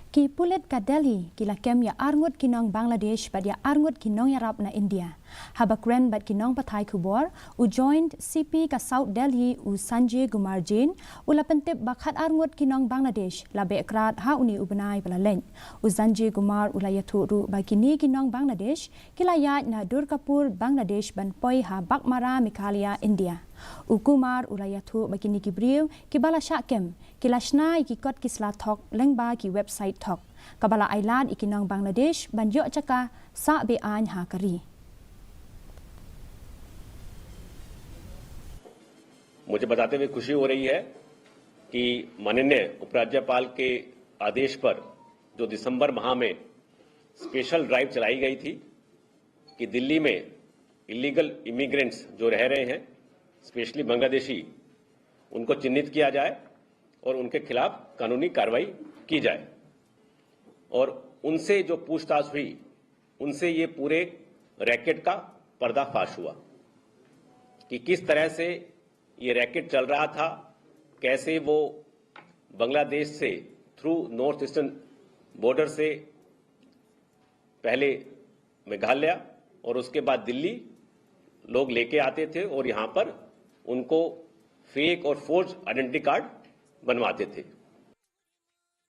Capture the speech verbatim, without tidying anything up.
Ki pulit ka Delhi ki la kem ïa arngut ki nong Bangladesh bad ïa arngut ki nongïarap na India. Haba kren bad ki nongpathai khubor, u Joint C P ka South Delhi, u Sanjay Kumar Jain, u la pyntip ba khat arngut ki nong Bangladesh la beh krad ha une u bnai ba la leit. U Sanjay Kumar u la ïathuh ruh ba kine ki nong Bangladesh ki la ïaid na Durgapur, Bangladesh ban poi ha Baghmara, Meghalaya, India. U Kumar u la ïathuh ba kine ki briew kiba la shah kem ki la shna ïa ki kot ki sla thok lyngba ki website thok, kaba la ailad ïa ki nong Bangladesh ban ïoh jaka sah be-aiñ ha ka ri. मुझे बताते हुए खुशी हो रही है कि माननीय उपराज्यपाल के आदेश पर जो दिसंबर माह में स्पेशल ड्राइव चलाई गई थी कि दिल्ली में इलीगल इमिग्रेंट्स जो रह रहे हैं, स्पेशली बांग्लादेशी, उनको चिन्हित किया जाए और उनके खिलाफ कानूनी कार्रवाई की जाए। और उनसे जो पूछताछ हुई, उनसे ये पूरे रैकेट का पर्दाफाश हुआ कि किस तरह से ये रैकेट चल रहा था, कैसे वो बांग्लादेश से थ्रू नॉर्थ ईस्टर्न बॉर्डर से पहले मेघालय और उसके बाद दिल्ली लोग लेके आते थे और यहाँ पर उनको फेक और फोर्ज आइडेंटिटी कार्ड बनवाते थे।